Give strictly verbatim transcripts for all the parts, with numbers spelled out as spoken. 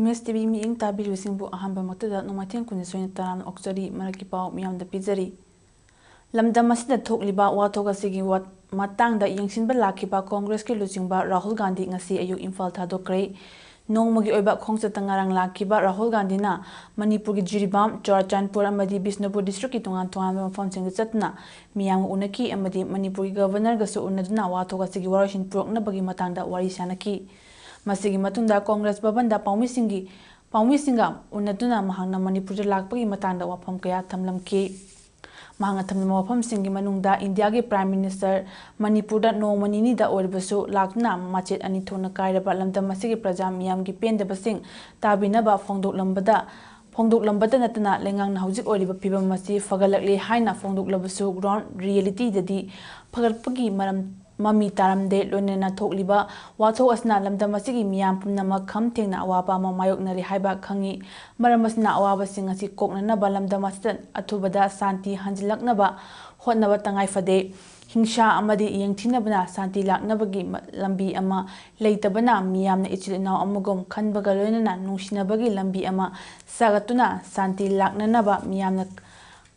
ꯑꯦꯁ T V ꯃꯤꯠꯌꯦꯡ ꯇꯥꯕꯤꯔꯤꯕꯁꯤꯡꯕꯨ ꯑꯍꯥꯟꯕꯃꯛꯇꯗ ꯅꯣꯡꯃꯥꯏꯊꯦꯝ ꯈꯨꯟꯖ ꯁꯣꯏꯅ ꯇꯔꯥꯝꯅ ꯑꯣꯛꯆꯔꯤ꯫ ꯃꯔꯛꯀꯤ ꯄꯥꯎ ꯃꯤꯌꯥꯝꯗ ꯄꯤꯖꯔꯤ꯫ ꯂꯝꯗꯝ ꯑꯁꯤꯗ ꯊꯣꯛꯂꯤꯕ ꯋꯥꯊꯣꯛ ꯑꯁꯤꯒꯤ ꯋꯥ-, ꯃꯇꯥꯡꯗ ꯌꯦꯡꯁꯤꯟꯕ ꯂꯥꯛꯈꯤꯕ ꯀꯣꯡꯒ꯭ꯔꯦꯁꯀꯤ ꯂꯨꯆꯤꯡꯕ ꯔꯥꯍꯨꯜ ꯒꯥꯟꯙꯤ ꯉꯁꯤ ꯑꯌꯨꯛ ꯏꯝꯐꯥꯜ ꯊꯥꯗꯣꯛꯈ꯭ꯔꯦ꯫ ꯅꯣꯡꯃꯒꯤ ꯑꯣꯏꯕ ꯈꯣꯡꯆꯠꯇ ꯉꯔꯥꯡ ꯂꯥꯛꯈꯤꯕ ꯔꯥꯍꯨꯜ ꯒꯥꯟꯙꯤꯅ ꯃꯅꯤꯄꯨꯔꯒꯤ ꯖꯤꯔꯤꯕꯥꯝ, ꯆꯨꯔꯥꯆꯥꯟꯄꯨꯔ ꯑꯃꯗꯤ ꯕꯤꯁꯅꯨꯄꯨꯔ ꯗꯤꯁꯇ꯭ꯔꯤꯛꯀꯤ ꯇꯣꯉꯥꯟ ꯇꯣꯉꯥꯟꯕ ꯃꯐꯝꯁꯤꯡꯗ ꯆꯠꯇꯨꯅ ꯃꯤꯌꯥꯝꯒ ꯎꯅꯈꯤ ꯑꯃꯗꯤ ꯃꯅꯤꯄꯨꯔꯒꯤ ꯒꯚꯔꯅꯔꯒꯁꯨ ꯎꯅꯗꯨꯅ ꯋꯥꯊꯣꯛ ꯑꯁꯤꯒꯤ ꯋꯥꯔꯣꯏꯁꯤꯟ ꯄꯨꯔꯛꯅꯕꯒꯤ ꯃꯇꯥꯡꯗ ꯋꯥꯔꯤ ꯁꯥꯅꯈꯤ꯫ ꯃꯁꯤꯒꯤ ꯃꯇꯨꯡꯗ ꯀꯣꯡꯒ꯭ꯔꯦꯁ ꯚꯕꯟꯗ ꯄꯥꯎꯃꯤꯁꯤꯡꯒꯤ, ꯄꯥꯎꯃꯤꯁꯤꯡꯒ ꯎꯅꯗꯨꯅ ꯃꯍꯥꯛꯅ ꯃꯅꯤꯄꯨꯔꯗ ꯂꯥꯛꯄꯒꯤ ꯃꯇꯥꯡꯗ ꯋꯥꯐꯝ ꯀꯌꯥ ꯊꯝꯂꯝꯈꯤ꯫ ꯃꯍꯥꯛꯅ ꯊꯝꯂꯝꯕ ꯋꯥꯐꯝꯁꯤꯡꯒꯤ ꯃꯅꯨꯡꯗ ꯏꯟꯗꯤꯌꯥꯒꯤ ꯄ꯭ꯔꯥꯏꯝ ꯃꯤꯅꯤꯁꯇꯔ ꯃꯅꯤꯄꯨꯔꯗ ꯅꯣꯡꯃ ꯅꯤꯅꯤꯗ ꯑꯣꯏꯔꯕꯁꯨ ꯂꯥꯛꯇꯨꯅ ꯃꯆꯦꯠ ꯑꯅꯤ ꯊꯣꯛꯅ ꯀꯥꯏꯔꯕ ꯂꯝꯗꯝ ꯑꯁꯤꯒꯤ ꯄ꯭ꯔꯖꯥ ꯃꯤꯌꯥꯝꯒꯤ ꯄꯦꯟꯗꯕꯁꯤꯡ ꯇꯥꯕꯤꯅꯕ ꯐꯣꯡꯗꯣꯛꯂꯝꯕꯗ, ꯐꯣꯡꯗꯣꯛꯂꯝꯕꯇ ꯅꯠꯇꯅ ꯂꯩꯉꯥꯛꯅ ꯍꯧꯖꯤꯛ ꯑꯣꯏꯔꯤꯕ ꯐꯤꯕꯝ ꯑꯁꯤ ꯐꯒꯠꯂꯛꯂꯦ ꯍꯥꯏꯅ ꯐꯣꯡꯗꯣꯛꯂꯕꯁꯨ ground reality ꯗꯗꯤ ꯐꯒꯠꯄꯒꯤ ꯃꯔꯝ ꯃꯃꯤ ꯇꯥꯔꯝꯗꯦ꯫ ꯂꯣꯏꯅꯅ ꯊꯣꯛꯂꯤꯕ ꯋꯥꯊꯣꯛ ꯑꯁꯤꯅ ꯂꯝꯗꯝ ꯑꯁꯤꯒꯤ ꯃꯤꯌꯥꯝ ꯄꯨꯝꯅꯃꯛ ꯈꯝ ꯊꯦꯡꯅ ꯑꯋꯥꯕ ꯑꯃ ꯃꯥꯌꯣꯛꯅꯔꯤ ꯍꯥꯏꯕ ꯈꯪꯉꯤ꯫ ꯃꯔꯝ ꯑꯁꯤꯅ ꯑꯋꯥꯕꯁꯤꯡ ꯑꯁꯤ ꯀꯣꯛꯅꯅꯕ ꯂꯝꯗꯝ ꯑꯁꯤꯗ ꯑꯊꯨꯕꯗ ꯁꯥꯟꯇꯤ ꯍꯟꯖꯤꯜꯂꯛꯅꯕ ꯍꯣꯠꯅꯕ ꯇꯉꯥꯏ ꯐꯗꯦ꯫ ꯍꯤꯡꯁꯥ ꯑꯃꯗꯤ ꯌꯦꯡꯊꯤꯅꯕꯅ ꯁꯥꯟꯇꯤ ꯂꯥꯛꯅꯕꯒꯤ ꯃ-, ꯂꯝꯕꯤ ꯑꯃ ꯂꯩꯇꯕꯅ ꯃꯤꯌꯥꯝꯅ ꯏꯆꯤꯜ ꯏꯅꯥꯎ ꯑꯃꯒꯨꯝ ꯈꯟꯕꯒ ꯂꯣꯏꯅꯅ ꯅꯨꯡꯁꯤꯅꯕꯒꯤ ꯂꯝꯕꯤ ꯑꯃ ꯁꯥꯒꯠꯇꯨꯅ ꯁꯥꯟꯇꯤ ꯂꯥꯛꯅꯅꯕ ꯃꯤꯌꯥꯝꯅ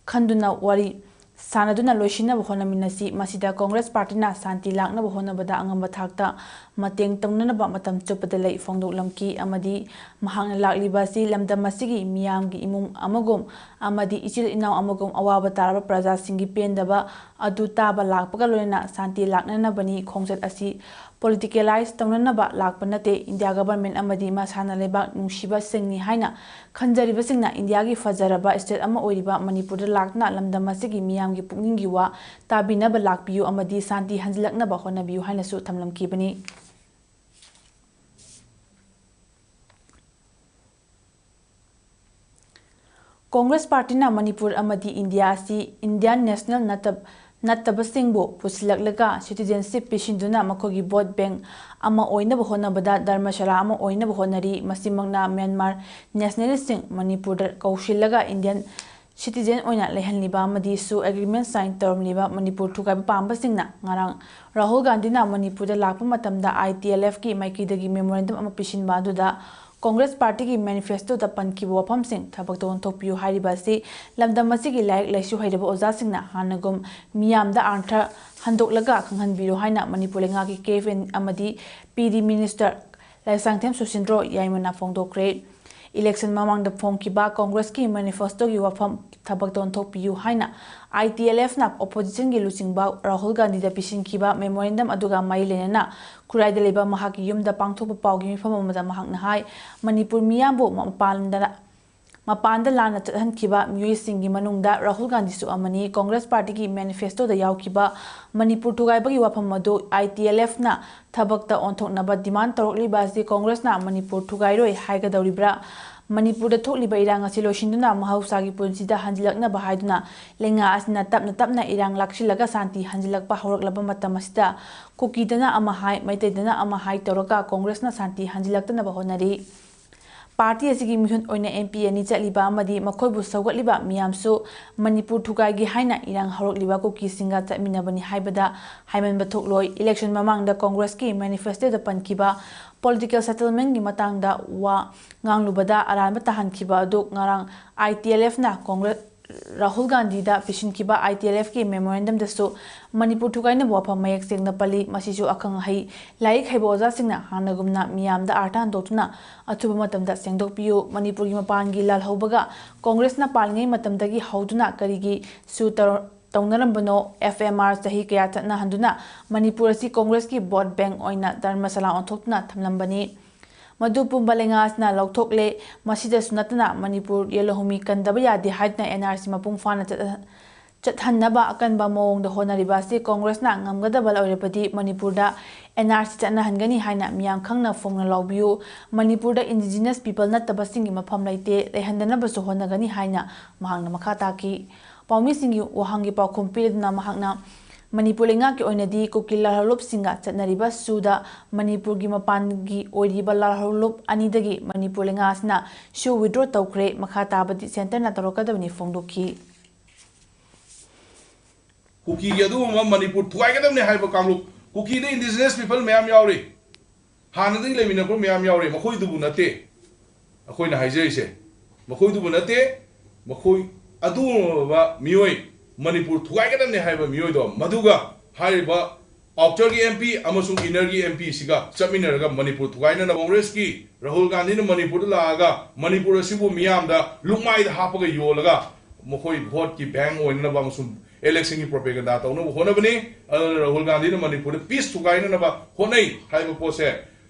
ꯈꯟꯗꯨꯅ ꯋꯥꯔꯤ ꯁꯥꯟꯅꯗꯨꯅ ꯂꯣꯏꯁꯤꯟꯅꯕ ꯍꯣꯠꯅꯃꯤꯟꯅꯁꯤ꯫ ꯃꯁꯤꯗ ꯀꯣꯡꯒ꯭ꯔꯦꯁ ꯄꯥꯔꯇꯤꯅ ꯁꯥꯟꯇꯤ ꯂꯥꯛꯅꯕ ꯍꯣꯠꯅꯕꯗ ꯑꯉꯝꯕ ꯊꯥꯛꯇ ꯃꯇꯦꯡ ꯇꯧꯅꯅꯕ ꯃꯇꯝ ꯆꯨꯞꯄꯗ ꯂꯩ ꯐꯣꯡꯗꯣꯛꯂꯝꯈꯤ ꯑꯃꯗꯤ ꯃꯍꯥꯛꯅ ꯂꯥꯛꯂꯤꯕ ꯑꯁꯤ ꯂꯝꯗꯝ ꯑꯁꯤꯒꯤ ꯃꯤꯌꯥꯝꯒꯤ ꯏꯃꯨꯡ ꯑꯃꯒꯨꯝ ꯑꯃꯗꯤ ꯏꯆꯤꯜ ꯏꯅꯥꯎ ꯑꯃꯒꯨꯝ ꯑꯋꯥꯕ ꯇꯥꯔꯕ ꯄ꯭ꯔꯖꯥꯁꯤꯡꯒꯤ ꯄꯦꯟꯗꯕ ꯑꯗꯨ ꯇꯥꯕ ꯂꯥꯛꯄꯒ ꯂꯣꯏꯅꯅ ꯁꯥꯟꯇꯤ ꯂꯥꯛꯅꯅꯕꯅꯤ꯫ ꯈꯣꯡꯆꯠ ꯑꯁꯤ ꯄꯣꯂꯤꯇꯤꯀꯦꯂꯥꯏꯖ ꯇꯧꯅꯅꯕ ꯂꯥꯛꯄ ꯅꯠꯇꯦ꯫ ꯏꯟꯗꯤꯌꯥ ꯒꯚꯔꯟꯃꯦꯟꯠ ꯑꯃꯗꯤ ꯃꯁꯥꯅ ꯂꯩꯕꯥꯛ ꯅꯨꯡꯁꯤꯕꯁꯤꯡꯅꯤ ꯍꯥꯏꯅ ꯈꯟꯖꯔꯤꯕꯁꯤꯡꯅ ꯏꯟꯗꯤꯌꯥꯒꯤ ꯐꯖꯔꯕ ꯁ꯭ꯇꯦꯠ ꯑꯃ ꯑꯣꯏꯔꯤꯕ ꯃꯅꯤꯄꯨꯔꯗ ꯂꯥꯛꯇꯨꯅ ꯂꯝꯗꯝ ꯑꯁꯤꯒꯤ ꯃꯤꯌꯥꯝꯒꯤ ꯄꯨꯛꯅꯤꯡꯒꯤ ꯋꯥ ꯇꯥꯕꯤꯅꯕ ꯂꯥꯛꯄꯤꯌꯨ ꯑꯃꯗꯤ ꯁꯥꯟꯇꯤ ꯍꯟꯖꯤꯜꯂꯛꯅꯕ ꯍꯣꯠꯅꯕꯤꯌꯨ ꯍꯥꯏꯅꯁꯨ ꯊꯝꯂꯝꯈꯤꯕꯅꯤ꯫ ꯀꯣꯡꯒ꯭ꯔꯦꯁ ꯄꯥꯔꯇꯤꯅ ꯃꯅꯤꯄꯨꯔ ꯑꯃꯗꯤ ꯏꯟꯗꯤꯌꯥ ꯑꯁꯤ ꯏꯟꯗꯤꯌꯥꯟ ꯅꯦꯁꯅꯦꯜ ꯅꯠꯇꯕ, ꯅꯠꯇꯕꯁꯤꯡꯕꯨ ꯄꯨꯁꯤꯜꯂꯛꯂꯒ ꯁꯤꯇꯤꯖꯦꯟꯁꯤꯞ ꯄꯤꯁꯤꯟꯗꯨꯅ ꯃꯈꯣꯏꯒꯤ ꯚꯣꯠ ꯕꯦꯡꯛ ꯑꯃ ꯑꯣꯏꯅꯕ ꯍꯣꯠꯅꯕꯗ ꯙꯔꯃꯁꯥꯂꯥ ꯑꯃ ꯑꯣꯏꯅꯕ ꯍꯣꯠꯅꯔꯤ꯫ ꯃꯁꯤꯃꯛꯅ ꯃ꯭ꯌꯥꯟꯃꯥꯔ ꯅꯦꯁꯅꯦꯂꯤꯁꯁꯤꯡ ꯃꯅꯤꯄꯨꯔꯗ ꯀꯧꯁꯤꯜꯂꯒ ꯏꯟꯗꯤꯌꯟ ꯁꯤꯇꯤꯖꯦꯟ ꯑꯣꯏꯅ ꯂꯩꯍꯟꯂꯤꯕ ꯑꯃꯗꯤ ꯁꯨ ꯑꯦꯒ꯭ꯔꯤꯃꯦꯟ ꯁꯥꯏꯟ ꯇꯧꯔꯝꯂꯤꯕ ꯃꯅꯤꯄꯨꯔ ꯊꯨꯒꯥꯏꯕ ꯄꯥꯝꯕꯁꯤꯡꯅ ꯉꯔꯥꯡ ꯔꯥꯍꯨꯜ ꯒꯥꯟꯙꯤꯅ ꯃꯅꯤꯄꯨꯔꯗ ꯂꯥꯛꯄ ꯃꯇꯝꯗ ꯑꯥꯏ ꯇꯤ ꯑꯦꯜ ꯑꯦꯐꯀꯤ ꯃꯥꯏꯀꯩꯗꯒꯤ ꯃꯦꯃꯣꯔꯦꯟꯗꯝ ꯑꯃ ꯄꯤꯁꯤꯟꯕ ꯑꯗꯨꯗ ꯀꯣꯡꯒ꯭ꯔꯦꯁ ꯄꯥꯔꯇꯤꯒꯤ ꯃꯦꯅꯤꯐꯦꯁꯇꯣꯗ ꯄꯟꯈꯤꯕ ꯋꯥꯐꯝꯁꯤꯡ ꯊꯕꯛꯇ ꯑꯣꯟꯊꯣꯛꯄꯤꯌꯨ ꯍꯥꯏꯔꯤꯕ ꯑꯁꯤ ꯂꯝꯗꯝ ꯑꯁꯤꯒꯤ ꯂꯥꯏꯔꯤꯛ ꯂꯥꯏꯁꯨ ꯍꯩꯔꯕ ꯑꯣꯖꯥꯁꯤꯡꯅ ꯍꯥꯟꯅꯒꯨꯝ ꯃꯤꯌꯥꯝꯗ ꯑꯥꯔꯊ ꯍꯟꯗꯣꯛꯂꯒ ꯈꯪꯍꯟꯕꯤꯔꯣ ꯍꯥꯏꯅ ꯃꯅꯤꯄꯨꯔ ꯂꯩꯉꯥꯛꯀꯤ ꯀꯦ ꯑꯦꯐ ꯑꯦꯟ ꯑꯃꯗꯤ ꯄꯤ ꯗꯤ ꯃꯤꯅꯤꯁꯇꯔ ꯂꯥꯏꯁꯥꯡꯊꯦꯝ ꯁꯨꯁꯤꯟꯗ꯭ꯔꯣ ꯌꯥꯏꯃꯅ ꯐꯣꯡꯗꯣꯛꯈ꯭ꯔꯦ꯫ ꯏꯂꯦꯛꯁꯟ ꯃꯃꯥꯡꯗ ꯐꯣꯡꯈꯤꯕ ꯀꯣꯡꯒ꯭ꯔꯦꯁꯀꯤ ꯃꯦꯅꯤꯐꯦꯁꯇꯣꯒꯤ ꯋꯥꯐꯝ ꯊꯕꯛꯇ ꯑꯣꯟꯊꯣꯛꯄꯤꯌꯨ ꯍꯥꯏꯅ ꯑꯥꯏ ꯇꯤ ꯑꯦꯜ ꯑꯦꯐꯅ ꯑꯣꯄꯣꯖꯤꯁꯟꯒꯤ ꯂꯨꯆꯤꯡꯕ ꯔꯥꯍꯨꯜ ꯒꯥꯟꯙꯤꯗ ꯄꯤꯁꯤꯟꯈꯤꯕ ꯃꯦꯃꯣꯔꯦꯟꯗꯝ ꯑꯗꯨꯒ ꯃꯔꯤ ꯂꯩꯅꯅ ꯈꯨꯔꯥꯏꯗ ꯂꯩꯕ ꯃꯍꯥꯛꯀꯤ ꯌꯨꯝꯗ ꯄꯥꯡꯊꯣꯛꯄ ꯄꯥꯎꯒꯤ ꯃꯤꯐꯝ ꯑꯃꯗ ꯃꯍꯥꯛꯅ ꯍꯥꯏ, ꯃꯅꯤꯄꯨꯔ ꯃꯤꯌꯥꯝꯕꯨ ꯃꯄꯥꯟꯗ ꯃꯄꯥꯟꯗ ꯂꯥꯟꯅ ꯆꯠꯍꯟꯈꯤꯕ ꯃꯤꯑꯣꯏꯁꯤꯡꯒꯤ ꯃꯅꯨꯡꯗ ꯔꯥꯍꯨꯜ ꯒꯥꯟꯙꯤꯁꯨ ꯑꯃꯅꯤ꯫ ꯀꯣꯡꯒ꯭ꯔꯦꯁ ꯄꯥꯔꯇꯤꯒꯤ ꯃꯦꯅꯤꯐꯦꯁꯇꯣꯗ ꯌꯥꯎꯈꯤꯕ ꯃꯅꯤꯄꯨꯔ ꯊꯨꯒꯥꯏꯕꯒꯤ ꯋꯥꯐꯝ ꯑꯗꯨ ꯑꯥꯏ ꯇꯤ ꯑꯦꯜ ꯑꯦꯐꯅ ꯊꯕꯛꯇ ꯑꯣꯟꯊꯣꯛꯅꯕ ꯗꯤꯃꯥꯟ ꯇꯧꯔꯛꯂꯤꯕ ꯑꯁꯤ ꯀꯣꯡꯒ꯭ꯔꯦꯁꯅ ꯃꯅꯤꯄꯨꯔ ꯊꯨꯒꯥꯏꯔꯣꯏ ꯍꯥꯏꯒꯗꯧꯔꯤꯕ꯭ꯔꯥ? ꯃꯅꯤꯄꯨꯔꯗ ꯊꯣꯛꯂꯤꯕ ꯏꯔꯥꯡ ꯑꯁꯤ ꯂꯣꯏꯁꯤꯟꯗꯨꯅ ꯃꯍꯧꯁꯥꯒꯤ ꯄꯨꯟꯁꯤꯗ ꯍꯟꯖꯤꯜꯂꯛꯅꯕ ꯍꯥꯏꯗꯨꯅ ꯂꯩꯉꯥꯛ ꯑꯁꯤꯅ ꯇꯞꯅ ꯇꯞꯅ ꯏꯔꯥꯡ ꯂꯥꯛꯁꯤꯜꯂꯒ ꯁꯥꯟꯇꯤ ꯍꯟꯖꯤꯜꯂꯛꯄ ꯍꯧꯔꯛꯂꯕ ꯃꯇꯝ ꯑꯁꯤꯗ ꯀꯨꯀꯤꯗꯅ ꯑꯃ ꯍꯥꯏ, ꯃꯩꯇꯩꯗꯅ ꯑꯃ ꯍꯥꯏ ꯇꯧꯔꯒ ꯀꯣꯡꯒ꯭ꯔꯦꯁꯅ ꯁꯥꯟꯇꯤ ꯍꯟꯖꯤꯜꯂꯛꯇꯅꯕ ꯍꯣꯠꯅꯔꯤ꯫ ꯄꯥꯔꯇꯤ ꯑꯁꯤꯒꯤ ꯃꯤꯍꯨꯠ ꯑꯣꯏꯅ ꯑꯦꯝ ꯄꯤ ꯑꯅꯤ ꯆꯠꯂꯤꯕ ꯑꯃꯗꯤ ꯃꯈꯣꯏꯕꯨ ꯁꯧꯒꯠꯂꯤꯕ ꯃꯤꯌꯥꯝꯁꯨ ꯃꯅꯤꯄꯨꯔ ꯊꯨꯒꯥꯏꯒꯦ ꯍꯥꯏꯅ ꯏꯔꯥꯡ ꯍꯧꯔꯛꯂꯤꯕ ꯀꯨꯀꯤꯁꯤꯡꯒ ꯆꯠꯃꯤꯟꯅꯕꯅꯤ ꯍꯥꯏꯕꯗ ꯍꯥꯏꯃꯟꯕ ꯊꯣꯛꯂꯣꯏ꯫ ꯏꯂꯦꯛꯁꯟ ꯃꯃꯥꯡꯗ ꯀꯣꯡꯒ꯭ꯔꯦꯁꯀꯤ ꯃꯦꯅꯤꯐꯦꯁꯇꯣꯗ ꯄꯟꯈꯤꯕ ꯄꯣꯂꯤꯇꯤꯀꯦꯜ ꯁꯦꯇꯜꯃꯦꯟꯒꯤ ꯃꯇꯥꯡꯗ ꯋꯥ ꯉꯥꯡꯂꯨꯕꯗ ꯑꯔꯥꯟꯕ ꯇꯥꯍꯟꯈꯤꯕ ꯑꯗꯨ ꯉꯔꯥꯡ ꯑꯥꯏ ꯇꯤ ꯑꯦꯜ ꯑꯦꯐꯅ ꯀꯣꯡꯒ꯭ꯔꯦꯁ ꯔꯥꯍꯨꯜ ꯒꯥꯟꯙꯤꯗ ꯄꯤꯁꯤꯟꯈꯤꯕ ꯑꯥꯏ ꯇꯤ ꯑꯦꯜ ꯑꯦꯐꯀꯤ ꯃꯦꯃꯣꯔꯦꯟꯗꯝꯗꯁꯨ ꯃꯅꯤꯄꯨꯔ ꯊꯨꯒꯥꯏꯅꯕ ꯋꯥꯐꯝ ꯃꯌꯦꯛ ꯁꯦꯡꯅ ꯄꯜꯂꯤ꯫ ꯃꯁꯤꯁꯨ ꯑꯈꯪ ꯑꯍꯩ, ꯂꯥꯏꯔꯤꯛ ꯍꯩꯕ ꯑꯣꯖꯥꯁꯤꯡꯅ ꯍꯥꯟꯅꯒꯨꯝꯅ ꯃꯤꯌꯥꯝꯗ ꯑꯥꯔꯊ ꯍꯟꯗꯣꯛꯇꯨꯅ ꯑꯊꯨꯕ ꯃꯇꯝꯗ ꯁꯦꯡꯗꯣꯛꯄꯤꯌꯨ꯫ ꯃꯅꯤꯄꯨꯔꯒꯤ ꯃꯄꯥꯟꯒꯤ ꯂꯥꯜꯍꯧꯕꯒ ꯀꯣꯡꯒ꯭ꯔꯦꯁꯅ ꯄꯥꯜꯂꯤꯉꯩ ꯃꯇꯝꯗꯒꯤ ꯍꯧꯗꯨꯅ ꯀꯔꯤꯒꯤ ꯁꯨ ꯇꯧ-, ꯇꯧꯅꯔꯝꯕꯅꯣ? ꯑꯦꯐ ꯑꯦꯝ ꯑꯥꯔ ꯆꯍꯤ ꯀꯌꯥ ꯆꯠꯅꯍꯟꯗꯨꯅ ꯃꯅꯤꯄꯨꯔ ꯑꯁꯤ ꯀꯣꯡꯒ꯭ꯔꯦꯁꯀꯤ ꯚꯣꯠ ꯕꯦꯡ ꯑꯣꯏꯅ ꯙꯔꯃꯁꯥꯂꯥ ꯑꯣꯟꯊꯣꯛꯇꯨꯅ ꯊꯝꯂꯝꯕꯅꯤ꯫ ꯃꯗꯨ ꯄꯨꯝꯕ ꯂꯩꯉꯥꯛ ꯑꯁꯤꯅ ꯂꯧꯊꯣꯛꯂꯦ꯫ ꯃꯁꯤꯗꯁꯨ ꯅꯠꯇꯅ ꯃꯅꯤꯄꯨꯔ ꯌꯦꯜꯍꯧꯃꯤ ꯀꯟꯗꯕ ꯌꯥꯗꯦ ꯍꯥꯏꯗꯨꯅ ꯑꯦꯟ ꯑꯥꯔ ꯁꯤ ꯃꯄꯨꯡ ꯐꯥꯅ ꯆꯠꯍ-, ꯆꯠꯍꯟꯅꯕ ꯑꯀꯟꯕ ꯃꯑꯣꯡꯗ ꯍꯣꯠꯅꯔꯤꯕ ꯑꯁꯤ ꯀꯣꯡꯒ꯭ꯔꯦꯁꯅ ꯉꯝꯒꯗꯕ ꯑꯣꯏꯔꯕꯗꯤ ꯃꯅꯤꯄꯨꯔꯗ ꯑꯦꯟ ꯑꯥꯔ ꯁꯤ ꯆꯠꯅꯍꯟꯒꯅꯤ ꯍꯥꯏꯅ ꯃꯤꯌꯥꯝ ꯈꯪꯅ ꯐꯣꯡꯅ ꯂꯥꯎꯕꯤꯌꯨ꯫ ꯃꯅꯤꯄꯨꯔꯗ ꯏꯟꯗꯤꯖꯤꯅꯁ ꯄꯤꯄꯜ ꯅꯠꯇꯕꯁꯤꯡꯒꯤ ꯃꯐꯝ ꯂꯩꯇꯦ, ꯂꯩꯍꯟꯗꯅꯕꯁꯨ ꯍꯣꯠꯅꯒꯅꯤ ꯍꯥꯏꯅ ꯃꯍꯥꯛꯅ ꯃꯈꯥ ꯇꯥꯈꯤ꯫ ꯄꯥꯎꯃꯤꯁꯤꯡꯒꯤ ꯋꯥꯍꯪꯒꯤ ꯄꯥꯎꯈꯨꯝ ꯄꯤꯗꯨꯅ ꯃꯍꯥꯛꯅ ꯃꯅꯤꯄꯨꯔ ꯂꯩꯉꯥꯛꯀꯤ ꯑꯣꯏꯅꯗꯤ ꯀꯨꯀꯤ ꯂꯥꯜꯍꯧꯂꯨꯞꯁꯤꯡꯒ ꯆꯠꯅꯔꯤꯕ ꯁꯨꯗ ꯃꯅꯤꯄꯨꯔꯒꯤ ꯃꯄꯥꯟꯒꯤ ꯑꯣꯏꯔꯤꯕ ꯂꯥꯜꯍꯧꯂꯨꯞ ꯑꯅꯤꯗꯒꯤ ꯃꯅꯤꯄꯨꯔ ꯂꯩꯉꯥꯛ ꯑꯁꯤꯅ ꯁꯨ ꯋꯤꯗ꯭ꯔꯣ ꯇꯧꯈ꯭ꯔꯦ꯫ ꯃꯈꯥ ꯇꯥꯕꯗꯤ ꯁꯦꯟꯇꯔꯅ ꯇꯧꯔꯛꯀꯗꯕꯅꯤ ꯐꯣꯡꯗꯣꯛꯈꯤ꯫ ꯀꯨꯀꯤꯒꯤ ꯑꯗꯨꯒꯨꯝꯕ ꯃꯅꯤꯄꯨꯔ ꯊꯨꯒꯥꯏꯒꯗꯕꯅꯤ ꯍꯥꯏꯕ ꯀꯥꯡꯂꯨꯞ, ꯀꯨꯀꯤꯗ ꯏꯟꯗꯤꯖꯤꯅꯁ ꯄꯤꯄꯜ ꯃꯌꯥꯝ ꯌꯥꯎꯔꯤ, ꯍꯥꯟꯅꯗꯒꯤ ꯂꯩꯃꯤꯟꯅꯔꯛꯄ ꯃꯌꯥꯝ ꯌꯥꯎꯔꯤ, ꯃꯈꯣꯏꯗꯨꯕꯨ ꯅꯠꯇꯦ꯫ ꯑꯩꯈꯣꯏꯅ ꯍꯥꯏꯖꯔꯤꯁꯦ ꯃꯈꯣꯏꯗꯨꯕꯨ ꯅꯠꯇꯦ, ꯃꯈꯣꯏ ꯑꯗꯨꯒꯨꯝꯂꯕ ꯃꯤꯑꯣꯏ, ꯃꯅꯤꯄꯨꯔ ꯊꯨꯒꯥꯏꯒꯗꯕꯅꯤ ꯍꯥꯏꯕ ꯃꯤꯑꯣꯏꯗꯣ, ꯃꯗꯨꯒ ꯍꯥꯏꯔꯤꯕ outerꯒꯤ MP ꯑꯃꯁꯨꯡ innerꯒꯤ MPꯁꯤꯒ ꯆꯠꯃꯤꯟꯅꯔꯒ ꯃꯅꯤꯄꯨꯔ ꯊꯨꯒꯥꯏꯅꯅꯕ ꯀꯣꯡꯒ꯭ꯔꯦꯁꯀꯤ ꯔꯥꯍꯨꯜ ꯒꯥꯟꯙꯤꯅ ꯃꯅꯤꯄꯨꯔꯗ ꯂꯥꯛꯑꯒ ꯃꯅꯤꯄꯨꯔ ꯑꯁꯤꯕꯨ ꯃꯤꯌꯥꯝꯗ ꯂꯨꯛꯃꯥꯏꯗ ꯍꯥꯞꯄꯒ ꯌꯣꯜꯂꯒ ꯃꯈꯣꯏ voteꯀꯤ bank ꯑꯣꯏꯅꯅꯕ ꯑꯃꯁꯨꯡ electionꯒꯤ propaganda ꯇꯧꯅꯕ ꯍꯣꯠꯅꯕꯅꯤ꯫ ꯑꯗꯨꯅ ꯔꯥꯍꯨꯜ ꯒꯥꯟꯙꯤꯅ ꯃꯅꯤꯄꯨꯔꯗ peace ꯊꯨꯒꯥꯏꯅꯅꯕ ꯍꯣꯠꯅꯩ ꯍꯥꯏꯕ ꯄꯣꯠꯁꯦ,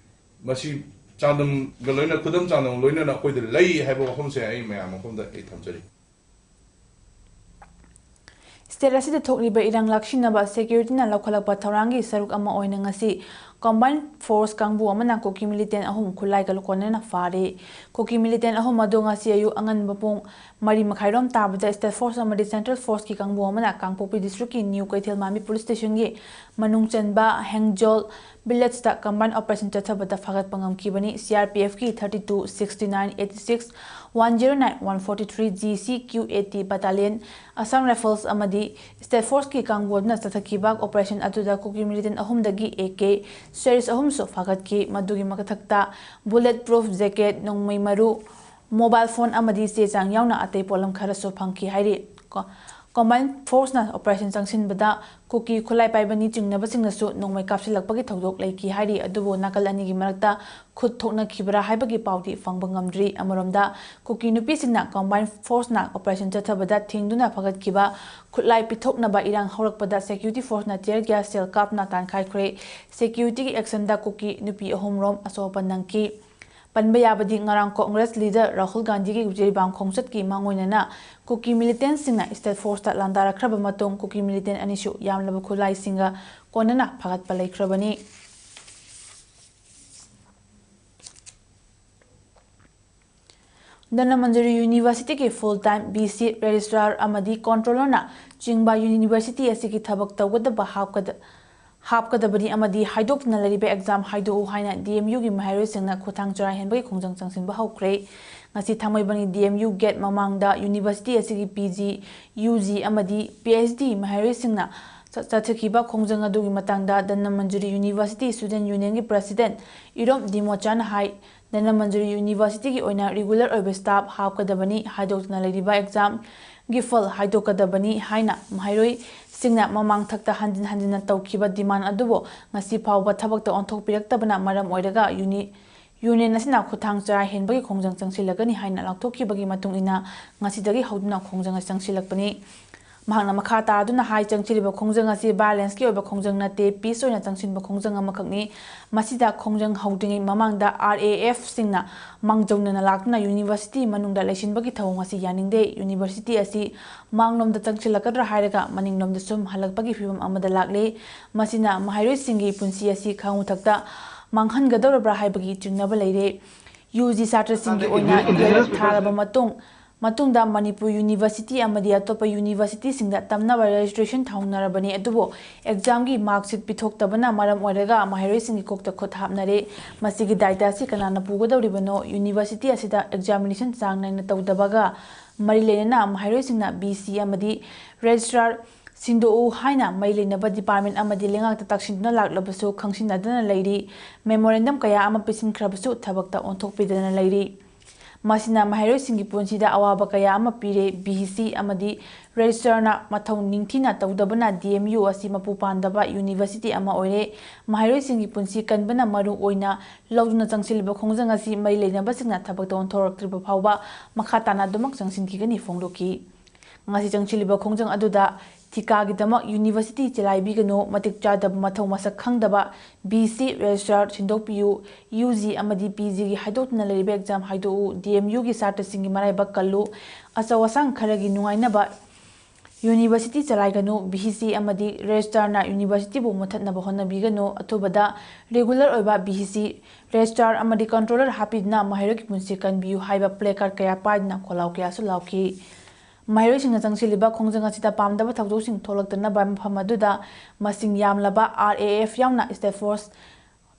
ꯃꯁꯤ ꯆꯥꯡꯗꯝꯒ ꯂꯣꯏꯅ, ꯈꯨꯗꯝ ꯆꯥꯡꯗꯝ ꯂꯣꯏꯅꯅ ꯑꯩꯈꯣꯏꯗ ꯂꯩ ꯍꯥꯏꯕ ꯋꯥꯐꯝꯁꯦ ꯑꯩ ꯃꯌꯥꯝ ꯃꯐꯝꯗ ꯑꯩ ꯊꯝꯖꯔꯤ꯫ State ꯑꯁꯤꯗ ꯊꯣꯛꯂꯤꯕ ꯏꯔꯥꯡ ꯂꯥꯛꯁꯤꯟꯅꯕ securityꯅ ꯂꯧꯈꯠꯂꯛꯄ ꯊꯧꯔꯥꯡꯒꯤ ꯁꯔꯨꯛ ꯑꯃ ꯑꯣꯏꯅ ꯉꯁꯤ Combined Force ꯀꯥꯡꯕꯨ ꯑꯃꯅ ꯀꯨꯀꯤ militant ꯑꯍꯨꯝ ꯈꯨꯠꯂꯥꯏꯒ ꯀꯣꯟꯅꯅ ꯐꯥꯔꯦ꯫ ꯀꯨꯀꯤ militant ꯑꯍꯨꯝ ꯑꯗꯨ ꯉꯁꯤ ꯑꯌꯨꯛ ꯑꯉꯟꯕ ꯄꯨꯡ ꯃꯔꯤ ꯃꯈꯥꯏꯔꯣꯝ ꯇꯥꯕꯗ State Force ꯑꯃꯗꯤ Central Forceꯀꯤ ꯀꯥꯡꯕꯨ ꯑꯃꯅ ꯀꯥꯡꯄꯣꯛꯄꯤ districtꯀꯤ New ꯀꯩꯊꯦꯜ ꯃꯥꯟꯕꯤ police stationꯒꯤ ꯃꯅꯨꯡ ꯆꯟꯕ ꯍꯦꯡꯖꯣꯜ villageꯇ combined operation ꯆꯠꯊꯕꯗ ꯐꯥꯒꯠꯄ ꯉꯝꯈꯤꯕꯅꯤ꯫ CRPFꯀꯤ thirty two, sixty nine, eighty six, one zero nine, one forty three, GCQAT battalion, Assam Rifles ꯑꯃꯗꯤ State Forceꯀꯤ ꯀꯥꯡꯕꯨ ꯑꯗꯨꯅ ꯆꯠꯊꯈꯤꯕ operation ꯑꯗꯨꯗ ꯀꯨꯀꯤ militant ꯑꯍꯨꯝꯗꯒꯤ AK series ꯑꯍꯨꯝꯁꯨ ꯐꯥꯒꯠꯈꯤ꯫ ꯃꯗꯨꯒꯤ ꯃꯊꯛꯇ bullet proof jacket, ꯅꯣꯡꯃꯩ ꯃꯔꯨ, mobile phone ꯑꯃꯗꯤ ꯆꯦ ꯆꯥꯡ ꯌꯥꯎꯅ ꯑꯇꯩ ꯄꯣꯠꯂꯝ ꯈꯔꯁꯨ ꯐꯪꯈꯤ ꯍꯥꯏꯔꯤ꯫ ꯀꯣ-, Combined Forceꯅ operation ꯆꯪꯁꯤꯟꯕꯗ ꯀꯨꯀꯤ ꯈꯨꯠꯂꯥꯏ ꯄꯥꯏꯕꯅꯤ ꯆꯤꯡꯅꯕꯁꯤꯡꯅꯁꯨ ꯅꯣꯡꯃꯩ ꯀꯥꯞꯁꯤꯜꯂꯛꯄꯒꯤ ꯊꯧꯗꯣꯛ ꯂꯩꯈꯤ ꯍꯥꯏꯔꯤ꯫ ꯑꯗꯨꯕꯨ ꯅꯥꯀꯜ ꯑꯅꯤꯒꯤ ꯃꯔꯛꯇ ꯈꯨꯠ ꯊꯣꯛꯅꯈꯤꯕ꯭ꯔꯥ ꯍꯥꯏꯕꯒꯤ ꯄꯥꯎꯗꯤ ꯐꯪꯕ ꯉꯝꯗ꯭ꯔꯤ꯫ ꯑꯃꯔꯣꯝꯗ, ꯀꯨꯀꯤ ꯅꯨꯄꯤꯁꯤꯡꯅ Combined Forceꯅ operation ꯆꯠꯊꯕꯗ ꯊꯤꯡꯗꯨꯅ ꯐꯒꯠꯈꯤꯕ ꯈꯨꯠꯂꯥꯏ ꯄꯤꯊꯣꯛꯅꯕ ꯏꯔꯥꯡ ꯍꯧꯔꯛꯄꯗ security forceꯅ tear gas shell ꯀꯥꯞꯅ ꯇꯥꯟꯈꯥꯏꯈ꯭ꯔꯦ꯫ Securityꯒꯤ actionꯗ ꯀꯨꯀꯤ ꯅꯨꯄꯤ ꯑꯍꯨꯝꯔꯣꯝ ꯑꯁꯣꯛ ꯑꯄꯟ ꯅꯪꯈꯤ꯫ ꯄꯟꯕ ꯌꯥꯕꯗꯤ, ꯉꯔꯥꯡ Congress leader ꯔꯥꯍꯨꯜ ꯒꯥꯟꯙꯤꯒꯤ ꯖꯤꯔꯤꯕꯥꯝ ꯈꯣꯡꯆꯠꯀꯤ ꯃꯥꯡꯑꯣꯏꯅꯅ ꯀꯨꯀꯤ militantꯁꯤꯡꯅ State Forceꯇ ꯂꯥꯟꯗꯥꯔꯛꯈ꯭ꯔꯕ ꯃꯇꯨꯡ ꯀꯨꯀꯤ militant ꯑꯅꯤꯁꯨ ꯌꯥꯝꯂꯕ ꯈꯨꯠꯂꯥꯏꯁꯤꯡꯒ ꯀꯣꯟꯅꯅ ꯐꯒꯠꯄ ꯂꯩꯈ꯭ꯔꯕꯅꯤ꯫ Dhanamanjuri Universityꯒꯤ full time VC, registrar ꯑꯃꯗꯤ controllerꯅ ꯆꯤꯡꯕ university ꯑꯁꯤꯒꯤ ꯊꯕꯛ ꯇꯧꯒꯗꯕ ꯍꯥꯞꯀꯗ-, ꯍꯥꯞꯀꯗꯕꯅꯤ ꯑꯃꯗꯤ ꯍꯥꯏꯗꯣꯛꯇꯨꯅ ꯂꯩꯔꯤꯕ exam ꯍꯥꯏꯗꯣꯛꯎ ꯍꯥꯏꯅ DMUꯒꯤ ꯃꯍꯩꯔꯣꯏꯁꯤꯡꯅ ꯈꯨꯠꯊꯥꯡ ꯆꯔꯥꯏꯍꯦꯟꯕꯒꯤ ꯈꯣꯡꯖꯪ ꯆꯪꯁꯤꯟꯕ ꯍꯧꯈ꯭ꯔꯦ꯫ ꯉꯁꯤ ꯊꯥꯡꯃꯩꯕꯟꯒꯤ DMU gate ꯃꯃꯥꯡꯗ university ꯑꯁꯤꯒꯤ PG, UG ꯑꯃꯗꯤ PhD ꯃꯍꯩꯔꯣꯏꯁꯤꯡꯅ ꯆ-, ꯆꯠꯊꯈꯤꯕ ꯈꯣꯡꯖꯪ ꯑꯗꯨꯒꯤ ꯃꯇꯥꯡꯗ ꯙꯅꯃꯟꯖꯨꯔꯤ University Student Unionꯒꯤ President ꯏꯔꯣꯝ ꯗꯤꯃꯣꯆꯥꯅ ꯍꯥꯏ, ꯙꯅꯃꯟꯖꯨꯔꯤ ꯌꯨꯅꯤꯚꯔꯁꯤꯇꯤꯒꯤ ꯑꯣꯏꯅ ꯔꯤꯒꯨꯂꯔ ꯑꯣꯏꯕ ꯁ꯭ꯇꯥꯐ ꯍꯥꯞꯀꯗꯕꯅꯤ, ꯍꯥꯏꯗꯣꯛꯇꯨꯅ ꯂꯩꯔꯤꯕ ꯑꯦꯛꯖꯥꯝꯒꯤ ꯐꯜ ꯍꯥꯏꯗꯣꯛꯀꯗꯕꯅꯤ ꯍꯥꯏꯅ ꯃꯍꯩꯔꯣꯏꯁꯤꯡꯅ ꯃꯃꯥꯡ ꯊꯛꯇ ꯍꯟꯖꯤꯟ ꯍꯟꯖꯤꯟꯅ ꯇꯧꯈꯤꯕ ꯗꯤꯃꯥꯟ ꯑꯗꯨꯕꯨ ꯉꯁꯤ ꯐꯥꯎꯕ ꯊꯕꯛꯇ ꯑꯣꯟꯊꯣꯛꯄꯤꯔꯛꯇꯕꯅ ꯃꯔꯝ ꯑꯣꯏꯔꯒ ꯌꯨꯅꯤ-, ꯌꯨꯅꯤꯌꯟ ꯑꯁꯤꯅ ꯈꯨꯠꯊꯥꯡ ꯆꯔꯥ ꯍꯦꯟꯕꯒꯤ ꯈꯣꯡꯖꯪ ꯆꯪꯁꯤꯜꯂꯒꯅꯤ ꯍꯥꯏꯅ ꯂꯥꯎꯊꯣꯛꯈꯤꯕꯒꯤ ꯃꯇꯨꯡ ꯏꯟꯅ ꯉꯁꯤꯗꯒꯤ ꯍꯧꯗꯨꯅ ꯈꯣꯡꯖꯪ ꯑꯁꯤ ꯆꯪꯁꯤꯜꯂꯛꯄꯅꯤ꯫ ꯃꯍꯥꯛꯅ ꯃꯈꯥ ꯇꯥꯗꯨꯅ ꯍꯥꯏ, ꯆꯪꯁꯤꯜꯂꯤꯕ ꯈꯣꯡꯖꯪ ꯑꯁꯤ ꯚꯥꯏꯑꯣꯂꯦꯟꯁꯀꯤ ꯑꯣꯏꯕ ꯈꯣꯡꯖꯪ ꯅꯠꯇꯦ, ꯄꯤꯁ ꯑꯣꯏꯅ ꯆꯪꯁꯤꯟꯕ ꯈꯣꯡꯖꯪ ꯑꯃꯈꯛꯅꯤ꯫ ꯃꯁꯤꯗ ꯈꯣꯡꯖꯪ ꯍꯧꯗ꯭ꯔꯤꯉꯩ ꯃꯃꯥꯡꯗ ꯑꯥꯔ ꯑꯦ ꯑꯦꯐꯁꯤꯡꯅ ꯃꯥꯡꯖꯧꯅꯅ ꯂꯥꯛꯇꯨꯅ ꯌꯨꯅꯤꯚꯔꯁꯤꯇꯤ ꯃꯅꯨꯡꯗ ꯂꯩꯁꯤꯟꯕꯒꯤ ꯊꯧꯑꯣꯡ ꯑꯁꯤ ꯌꯥꯅꯤꯡꯗꯦ꯫ ꯌꯨꯅꯤꯚꯔꯁꯤꯇꯤ ꯑꯁꯤ ꯃꯥꯡꯂꯣꯝꯗ ꯆꯪꯁꯤꯜꯂꯛꯀꯗ꯭ꯔꯥ ꯍꯥꯏꯔꯒ ꯃꯅꯤꯡꯂꯣꯝꯗ ꯁꯨꯝ ꯍꯜꯂꯛꯄꯒꯤ ꯐꯤꯕꯝ ꯑꯃꯗ ꯂꯥꯛꯂꯦ꯫ ꯃꯁꯤꯅ ꯃꯍꯩꯔꯣꯏꯁꯤꯡꯒꯤ ꯄꯨꯟꯁꯤ ꯑꯁꯤ ꯈꯪꯉꯨꯊꯛꯇ ꯃꯥꯡꯍꯟꯒꯗꯧꯔꯕ꯭ꯔꯥ ꯍꯥꯏꯕꯒꯤ ꯆꯤꯡꯅꯕ ꯂꯩꯔꯦ꯫ ꯌꯨ ꯖꯤ ꯁꯥꯇ꯭ꯔꯁꯤꯡꯒꯤ ꯑꯣꯏꯅ ꯇꯨꯌꯦꯜꯐ ꯊꯥꯔꯕ ꯃꯇꯨꯡ, ꯃꯇꯨꯡꯗ ꯃꯅꯤꯄꯨꯔ ꯌꯨꯅꯤꯚꯔꯁꯤꯇꯤ ꯑꯃꯗꯤ ꯑꯇꯣꯞꯄ ꯌꯨꯅꯤꯚꯔꯁꯤꯇꯤꯁꯤꯡꯗ ꯇꯝꯅꯕ ꯔꯦꯖꯤꯁꯇ꯭ꯔꯦꯁꯟ ꯊꯥꯍꯧꯅꯔꯕꯅꯤ, ꯑꯗꯨꯕꯨ ꯑꯦꯛꯖꯥꯝꯒꯤ ꯃꯥꯔꯛꯁꯤꯠ ꯄꯤꯊꯣꯛꯇꯕꯅ ꯃꯔꯝ ꯑꯣꯏꯔꯒ ꯃꯍꯩꯔꯣꯏꯁꯤꯡꯒꯤ ꯀꯣꯛꯇ ꯈꯨꯠ ꯍꯥꯞꯅꯔꯦ꯫ ꯃꯁꯤꯒꯤ ꯗꯥꯏꯇ ꯑꯁꯤ ꯀꯅꯥꯅ ꯄꯨꯒꯗꯧꯔꯤꯕꯅꯣ? ꯌꯨꯅꯤꯚꯔꯁꯤꯇꯤ ꯑꯁꯤꯗ ꯑꯦꯛꯖꯥꯃꯤꯅꯦꯁꯟ ꯆꯥꯡ ꯅꯥꯏꯅ ꯇꯧꯗꯕꯒ ꯃꯔꯤ ꯂꯩꯅꯅ ꯃꯍꯩꯔꯣꯏꯁꯤꯡꯅ ꯚꯤ ꯁꯤ ꯑꯃꯗꯤ ꯔꯦꯖꯤꯁꯇ꯭ꯔꯥꯔ ꯁꯤꯟꯗꯣꯛꯎ ꯍꯥꯏꯅ ꯃꯔꯤ ꯂꯩꯅꯕ ꯗꯤꯄꯥꯔꯠꯃꯦꯟ ꯑꯃꯗꯤ ꯂꯩꯉꯥꯛꯇ ꯇꯛꯁꯤꯟꯗꯨꯅ ꯂꯥꯛꯂꯕꯁꯨ ꯈꯪꯁꯤꯟꯅꯗꯅ ꯂꯩꯔꯤ꯫ ꯃꯦꯃꯣꯔꯦꯟꯗꯝ ꯀꯌꯥ ꯑꯃ ꯄꯤꯁꯤꯟꯈ꯭ꯔꯕꯁꯨ ꯊꯕꯛꯇ ꯑꯣꯟꯊꯣꯛꯄꯤꯗꯅ ꯂꯩꯔꯤ꯫ ꯃꯁꯤꯅ ꯃꯍꯩꯔꯣꯏꯁꯤꯡꯒꯤ ꯄꯨꯟꯁꯤꯗ ꯑꯋꯥꯕ ꯀꯌꯥ ꯑꯃ ꯄꯤꯔꯦ꯫ ꯚꯤ ꯁꯤ ꯑꯃꯗꯤ ꯔꯦꯖꯤꯁꯇ꯭ꯔꯥꯔꯅ ꯃꯊꯧ ꯅꯤꯡꯊꯤꯅ ꯇꯧꯗꯕꯅ ꯗꯤ ꯑꯦꯝ ꯌꯨ ꯑꯁꯤ ꯃꯄꯨ ꯄꯥꯟꯗꯕ ꯌꯨꯅꯤꯚꯔꯁꯤꯇꯤ ꯑꯃ ꯑꯣꯏꯔꯦ꯫ ꯃꯍꯩꯔꯣꯏꯁꯤꯡꯒꯤ ꯄꯨꯟꯁꯤ ꯀꯟꯕꯅ ꯃꯔꯨ ꯑꯣꯏꯅ ꯂꯧꯗꯨꯅ ꯆꯪꯁꯤꯜꯂꯤꯕ ꯈꯣꯡꯖꯪ ꯑꯁꯤ ꯃꯔꯤ ꯂꯩꯅꯕꯁꯤꯡꯅ ꯊꯕꯛꯇ ꯑꯣꯟꯊꯣꯔꯛꯇ꯭ꯔꯤꯕ ꯐꯥꯎꯕ ꯃꯈꯥ ꯇꯥꯅ ꯑꯗꯨꯃꯛ ꯆꯪꯁꯤꯟꯈꯤꯒꯅꯤ ꯐꯣꯡꯗꯣꯛꯈꯤ꯫ ꯉꯁꯤ ꯆꯪꯁꯤꯜꯂꯤꯕ ꯈꯣꯡꯖꯪ ꯑꯗꯨꯗ ꯊꯤꯀꯥꯒꯤꯗꯃꯛ ꯌꯨꯅꯤꯚꯔꯁꯤꯇꯤ ꯆꯂꯥꯏꯕꯤꯒꯅꯨ, ꯃꯇꯤꯛ ꯆꯥꯗꯕ ꯃꯊꯧ ꯃꯁꯛ ꯈꯪꯗꯕ ꯚꯤ ꯁꯤ ꯔꯦꯖꯤꯁꯇ꯭ꯔꯥꯔ ꯁꯤꯟꯗꯣꯛꯄꯤꯌꯨ, ꯌꯨ ꯖꯤ ꯑꯃꯗꯤ ꯄꯤ ꯖꯤꯒꯤ ꯍꯥꯏꯗꯣꯛꯇꯨꯅ ꯂꯩꯔꯤꯕ ꯑꯦꯛꯖꯥꯝ ꯍꯥꯏꯗꯣꯛꯎ, ꯗꯤ ꯑꯦꯝ ꯌꯨꯒꯤ ꯁꯥꯇ꯭ꯔꯁꯤꯡꯒꯤ ꯃꯔꯥꯏꯕꯛ ꯀꯜꯂꯨ, ꯑꯆꯧ ꯑꯁꯥꯡ ꯈꯔꯒꯤ ꯅꯨꯡꯉꯥꯏꯅꯕ ꯌꯨꯅꯤꯚꯔꯁꯤꯇꯤ ꯆꯂꯥꯏꯒꯅꯨ, ꯚꯤ ꯁꯤ ꯑꯃꯗꯤ ꯔꯦꯖꯤꯁꯇ꯭ꯔꯥꯔꯅ ꯌꯨꯅꯤꯚꯔꯁꯤꯇꯤꯕꯨ ꯃꯨꯊꯠꯅꯕ ꯍꯣꯠꯅꯕꯤꯒꯅꯨ, ꯑꯊꯨꯕꯗ ꯔꯤꯒꯨꯂꯔ ꯑꯣꯏꯕ ꯚꯤ ꯁꯤ ꯔꯦꯖꯤꯁꯇ꯭ꯔꯥꯔ ꯑꯃꯗꯤ ꯀꯟꯇ꯭ꯔꯣꯂꯔ ꯍꯥꯞꯄꯤꯗꯨꯅ ꯃꯍꯩꯔꯣꯏꯒꯤ ꯄꯨꯟꯁꯤ ꯀꯟꯕꯤꯌꯨ ꯍꯥꯏꯕ ꯄ꯭ꯂꯦ ꯀꯥꯔꯗ ꯀꯌꯥ ꯄꯥꯏꯗꯨꯅ ꯈꯣꯜꯂꯥꯎ ꯀꯌꯥꯁꯨ ꯂꯥꯎꯈꯤ꯫ ꯃꯍꯩꯔꯣꯏꯁꯤꯡꯅ ꯆꯪꯁꯤꯜꯂꯤꯕ ꯈꯣꯡꯖꯪ ꯑꯁꯤꯗ ꯄꯥꯝꯗꯕ ꯊꯧꯗꯣꯛꯁꯤꯡ ꯊꯣꯛꯂꯛꯇꯅꯕ ꯃꯐꯝ ꯑꯗꯨꯗ ꯃꯁꯤꯡ ꯌꯥꯝꯂꯕ ꯑꯥꯔ ꯑꯦ ꯑꯦꯐ ꯌꯥꯎꯅ ꯁ꯭ꯇꯦꯠ ꯐꯣꯔꯁ,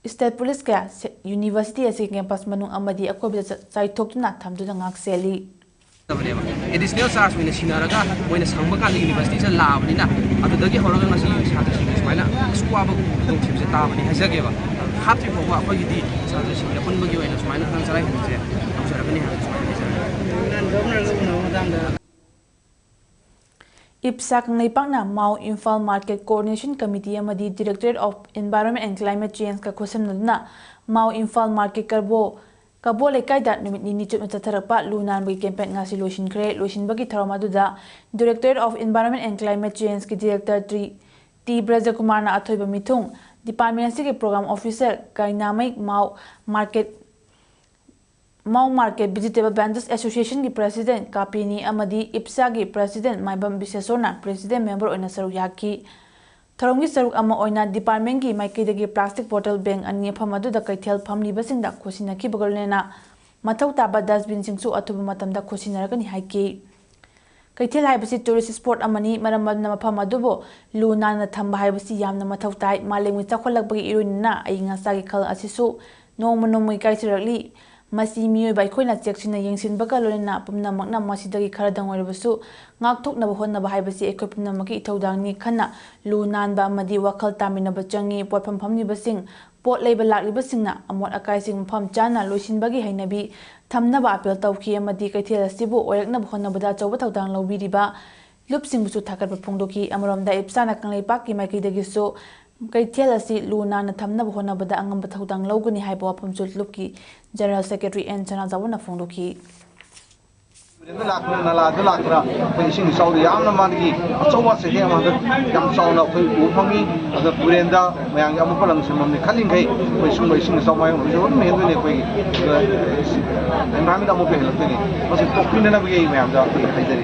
ꯁ꯭ꯇꯦꯠ ꯄꯨꯂꯤꯁ ꯀꯌꯥ ꯁꯦ-, ꯌꯨꯅꯤꯚꯔꯁꯤꯇꯤ ꯑꯁꯤꯒꯤ ꯀꯦꯝꯄꯁ ꯃꯅꯨꯡ ꯑꯃꯗꯤ ꯑꯀꯣꯏꯕꯗ ꯆ-, ꯆꯥꯏꯊꯣꯛꯇꯨꯅ ꯊꯝꯗꯨꯅ ꯉꯥꯛ ꯁꯦꯜꯂꯤ꯫ ꯇꯕꯅꯦꯕ꯫ ꯑꯦꯗꯤꯁꯅꯦꯜ ꯆꯥꯔꯖ ꯑꯣꯏꯅ ꯁꯤꯟꯅꯔꯒ ꯃꯣꯏꯅ ꯁꯪꯕ ꯀꯥꯟꯗ ꯌꯨꯅꯤꯚꯔꯁꯤꯇꯤꯁꯤꯗ ꯂꯥꯛꯑꯕꯅꯤꯅ, ꯑꯗꯨꯗꯒꯤ ꯍꯧꯔꯒ ꯉꯁꯤ ꯁꯥꯇ꯭ꯔꯁꯤꯡꯒꯤ ꯁꯨꯃꯥꯏꯅ ꯑꯁꯨꯛ ꯋꯥꯕ ꯈꯨꯗꯣꯡꯊꯤꯕꯁꯦ ꯇꯥꯕꯅꯤ ꯍꯥꯏꯖꯒꯦꯕ꯫ ꯍꯥꯞꯇ꯭ꯔꯤ ꯐꯥꯎꯕ ꯑꯩꯈꯣꯏꯒꯤꯗꯤ ꯁꯥꯇ꯭ꯔꯁꯤꯡꯒꯤ ꯑꯄꯨꯟꯕꯒꯤ ꯑꯣꯏꯅ ꯁꯨꯃꯥꯏꯅ ꯈꯤꯇꯪ ꯆꯔꯥ ꯍꯦꯟꯕꯁꯦ ꯇꯧꯖꯔꯛꯀꯅꯤ ꯍꯥꯏꯕ ꯁꯨꯃꯥꯏꯅ ꯍꯥꯏꯖꯔꯤ꯫ ꯏꯞꯁꯥ ꯀꯪꯂꯩꯄꯥꯛꯅ Mao Imphal market coordination committee ꯑꯃꯗꯤ Directorate of Environment and Climate Changeꯀ ꯈꯨꯠꯁꯝꯅꯗꯨꯅ ꯃꯥꯎ ꯏꯝꯐꯥꯜ ꯃꯥꯔꯀꯦꯠ ꯀꯕꯣ ꯀꯕꯣ ꯂꯩꯀꯥꯏꯗ ꯅꯨꯃꯤꯠ ꯅꯤꯅꯤ ꯆꯨꯞꯅ ꯆꯠꯊꯔꯛꯄ ꯂꯨ ꯅꯥꯟꯕꯒꯤ ꯀꯦꯝꯄꯦꯟ ꯉꯁꯤ ꯂꯣꯏꯁꯤꯟꯈ꯭ꯔꯦ꯫ ꯂꯣꯏꯁꯤꯟꯕꯒꯤ ꯊꯧꯔꯝ ꯑꯗꯨꯗ Directorate of Environment and Climate Changeꯀꯤ Director ꯇ꯭ꯔꯤ ꯇꯤ ꯕ꯭ꯔꯖꯀꯨꯃꯥꯔꯅ ꯑꯊꯣꯏꯕ ꯃꯤꯊꯨꯡ, ꯗꯤꯄꯥꯔꯠꯃꯦꯟ ꯑꯁꯤꯒꯤ programme officer Kainamei Mao market Mao market vegetable vendors ꯑꯦꯁꯣꯁꯤꯌꯦꯁꯟꯒꯤ ꯄ꯭ꯔꯦꯁꯤꯗꯦꯟꯠ ꯀꯥꯄꯤꯅꯤ ꯑꯃꯗꯤ ꯏꯞꯁꯥꯒꯤ ꯄ꯭ꯔꯦꯁꯤꯗꯦꯟꯠ ꯃꯥꯏꯕꯝ ꯕꯤꯁꯦꯁꯣꯔꯅ ꯄ꯭ꯔꯦꯁꯤꯗꯦꯟꯠ ꯃꯦꯝꯕꯔ ꯑꯣꯏꯅ ꯁꯔꯨꯛ ꯌꯥꯈꯤ꯫ ꯊꯧꯔꯝꯒꯤ ꯁꯔꯨꯛ ꯑꯃ ꯑꯣꯏꯅ ꯗꯤꯄꯥꯔꯠꯃꯦꯟꯒꯤ ꯃꯥꯏꯀꯩꯗꯒꯤ ꯄ꯭ꯂꯥꯁꯇꯤꯛ ꯕꯣꯇꯜ ꯕꯦꯡ ꯑꯅꯤ ꯃꯐꯝ ꯑꯗꯨꯗ ꯀꯩꯊꯦꯜ ꯐꯝꯂꯤꯕꯁꯤꯡꯗ ꯈꯨꯠꯁꯤꯟꯅꯈꯤꯕꯒ ꯂꯣꯏꯅꯅ ꯃꯊꯧ ꯇꯥꯕ ꯗꯁꯕꯤꯟꯁꯤꯡꯁꯨ ꯑꯊꯨꯕ ꯃꯇꯝꯗ ꯈꯨꯠꯁꯤꯟꯅꯔꯒꯅꯤ ꯍꯥꯏꯈꯤ꯫ ꯀꯩꯊꯦꯜ ꯍꯥꯏꯕꯁꯤ ꯇꯨꯔꯤꯁ ꯁ꯭ꯄꯣꯠ ꯑꯃꯅꯤ꯫ ꯃꯔꯝ ꯑꯗꯨꯅ ꯃꯐꯝ ꯑꯗꯨꯕꯨ ꯂꯨ ꯅꯥꯟꯅ ꯊꯝꯕ ꯍꯥꯏꯕꯁꯤ ꯌꯥꯝꯅ ꯃꯊꯧ ꯇꯥꯏ꯫ ꯃꯥꯂꯦꯝꯒꯤ ꯆꯥꯎꯈꯠꯂꯛꯄꯒꯤ ꯏꯔꯣꯏꯅꯅ ꯑꯏꯪ ꯑꯁꯥꯒꯤ ꯈꯜ ꯑꯁꯤꯁꯨ ꯅꯣꯡꯃ ꯅꯣꯡꯃꯒꯤ ꯀꯥꯏꯊꯔꯛꯂꯤ꯫ ꯃꯁꯤ ꯃꯤꯑꯣꯏꯕ ꯑꯩꯈꯣꯏꯅ ꯆꯦꯛꯁꯤꯟꯅ ꯌꯦꯡꯁꯤꯟꯕꯒ ꯂꯣꯏꯅꯅ ꯄꯨꯝꯅꯃꯛꯅ ꯃꯁꯤꯗꯒꯤ ꯈꯔꯗꯪ ꯑꯣꯏꯔꯕꯁꯨ ꯉꯥꯛꯊꯣꯛꯅꯕ ꯍꯣꯠꯅꯕ ꯍꯥꯏꯕꯁꯤ ꯑꯩꯈꯣꯏ ꯄꯨꯝꯅꯃꯛꯀꯤ ꯏꯊꯧꯗꯥꯡꯅꯤ꯫ ꯈꯟꯅ ꯂꯨ ꯅꯥꯟꯕ ꯑꯃꯗꯤ ꯋꯥꯈꯜ ꯇꯥꯃꯤꯟꯅꯕ ꯆꯪꯏ꯫ ꯄꯣꯠꯐꯝ ꯐꯝꯂꯤꯕꯁꯤꯡ, ꯄꯣꯠ ꯂꯩꯕ ꯂꯥꯛꯂꯤꯕꯁꯤꯡꯅ ꯑꯃꯣꯠ ꯑꯀꯥꯏꯁꯤꯡ ꯃꯐꯝ ꯆꯥꯅ ꯂꯣꯏꯁꯤꯟꯕꯒꯤ ꯍꯩꯅꯕꯤ ꯊꯝꯅꯕ ꯑꯥꯄꯤꯜ ꯇꯧꯈꯤ ꯑꯃꯗꯤ ꯀꯩꯊꯦꯜ ꯑꯁꯤꯕꯨ ꯑꯣꯏꯔꯛꯅꯕ ꯍꯣꯠꯅꯕꯗ ꯑꯆꯧꯕ ꯊꯧꯗꯥꯡ ꯂꯧꯕꯤꯔꯤꯕ ꯂꯨꯞꯁꯤꯡꯕꯨꯁꯨ ꯊꯥꯒꯠꯄ ꯐꯣꯡꯗꯣꯛꯈꯤ꯫ ꯑꯃꯔꯣꯝꯗ ꯏꯞꯁꯥꯅ ꯀꯪꯂꯩꯄꯥꯛꯀꯤ ꯃꯥꯏꯀꯩꯗꯒꯤꯁꯨ ꯀꯩꯊꯦꯜ ꯑꯁꯤ ꯂꯨ ꯅꯥꯟꯅ ꯊꯝꯅꯕ ꯍꯣꯠꯅꯕꯗ ꯑꯉꯝꯕ ꯊꯧꯗꯥꯡ ꯂꯧꯒꯅꯤ ꯍꯥꯏꯕ ꯋꯥꯐꯝꯁꯨ ꯂꯨꯞꯀꯤ ꯖꯦꯅꯔꯦꯜ ꯁꯦꯀ꯭ꯔꯦꯇꯔꯤ ꯑꯦꯟ ꯁꯅꯥꯖꯥꯎꯕꯅ ꯐꯣꯡꯗꯣꯛꯈꯤ꯫ ꯇꯨꯔꯦꯟꯗ ꯂꯥꯛꯇꯨꯅ, ꯅꯂꯥꯗ ꯂꯥꯛꯇꯨꯅ ꯑꯩꯈꯣꯏ ꯏꯁꯤꯡ ꯏꯆꯥꯎꯗ ꯌꯥꯝꯅ ꯃꯥꯒꯤ ꯑꯆꯧꯕ ꯆꯩꯊꯦꯡ ꯑꯃ ꯍꯟꯗꯛ ꯌꯥꯝ ꯆꯥꯎꯅ ꯑꯩꯈꯣꯏ ꯎꯕ ꯐꯪꯉꯤ꯫ ꯑꯗ ꯇꯨꯔꯦꯟꯗ ꯃꯌꯥꯝꯒꯤ ꯑꯃꯣꯠꯄ ꯂꯪꯁꯤꯟꯐꯝꯅꯤ ꯈꯜꯂꯤꯈꯩ ꯑꯩꯈꯣꯏ ꯁꯨꯝꯕ ꯏꯁꯤꯡ ꯏꯆꯥꯎ ꯃꯥꯌꯣꯛꯅꯕꯁꯦ ꯑꯗꯨꯝ ꯍꯦꯟꯗꯣꯏꯅꯤ꯫ ꯑꯩꯈꯣꯏꯒꯤ environment ꯑꯃꯣꯠꯄ ꯍꯦꯜꯂꯛꯇꯣꯏꯅꯤ꯫ ꯃꯁꯤ ꯇꯣꯛꯄꯤꯅꯅꯕꯒꯤ ꯑꯩ ꯃꯌꯥꯝꯗ ꯑꯩꯈꯣꯏ ꯍꯥꯏꯖꯔꯤ꯫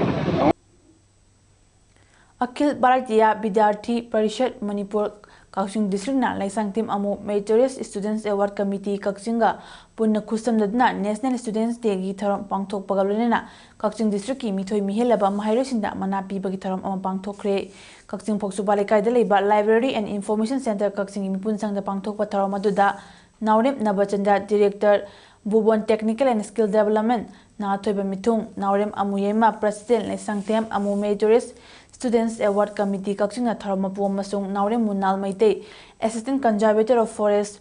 ꯑꯈꯤꯜ ꯚꯥꯔꯇꯤꯌꯥ ꯕꯤꯗ꯭ꯌꯥꯔꯊꯤ ꯄꯔꯤꯁꯠ ꯃꯅꯤꯄꯨꯔ ꯀꯛꯆꯤꯡ ꯗꯤꯁꯇ꯭ꯔꯤꯛꯅ ꯂꯩꯁꯥꯡꯊꯦꯝ ꯑꯃꯨ Meritorious Students Award Committee ꯀꯛꯆꯤꯡꯒ ꯄꯨꯟꯅ ꯈꯨꯠꯁꯝꯅꯗꯨꯅ National Students Dayꯒꯤ ꯊꯧꯔꯝ ꯄꯥꯡꯊꯣꯛꯄꯒ ꯂꯣꯏꯅꯅ ꯀꯛꯆꯤꯡ ꯗꯤꯁꯇ꯭ꯔꯤꯛꯀꯤ ꯃꯤꯊꯣꯏ ꯃꯤꯍꯦꯜꯂꯕ ꯃꯍꯩꯔꯣꯏꯁꯤꯡꯗ ꯃꯅꯥ ꯄꯤꯕꯒꯤ ꯊꯧꯔꯝ ꯑꯃ ꯄꯥꯡꯊꯣꯛꯈ꯭ꯔꯦ꯫ ꯀꯛꯆꯤꯡ ꯐꯧꯁꯨꯕꯥ ꯂꯩꯀꯥꯏꯗ ꯂꯩꯕ Library and Information Centre ꯀꯛꯆꯤꯡꯒꯤ ꯃꯤꯄꯨꯟ ꯁꯪꯗ ꯄꯥꯡꯊꯣꯛꯄ ꯊꯧꯔꯝ ꯑꯗꯨꯗ ꯅꯥꯎꯔꯦꯝ ꯅꯕꯆꯟꯗ꯭ꯔ, Director, Bhuban Technical and Skill Development, ꯅꯥꯊꯣꯏꯕ ꯃꯤꯊꯨꯡ, Naorem Amu ꯌꯩꯃ, President, Leishangthem Amu Meritorious Students Award Committee ꯀꯛꯆꯤꯡꯅ ꯊꯧꯔꯝ ꯃꯄꯨ ꯑꯃꯁꯨꯡ ꯅꯥꯎꯔꯦꯝ ꯃꯨꯅꯥꯜ Meitei, Assistant Conservator of Forest,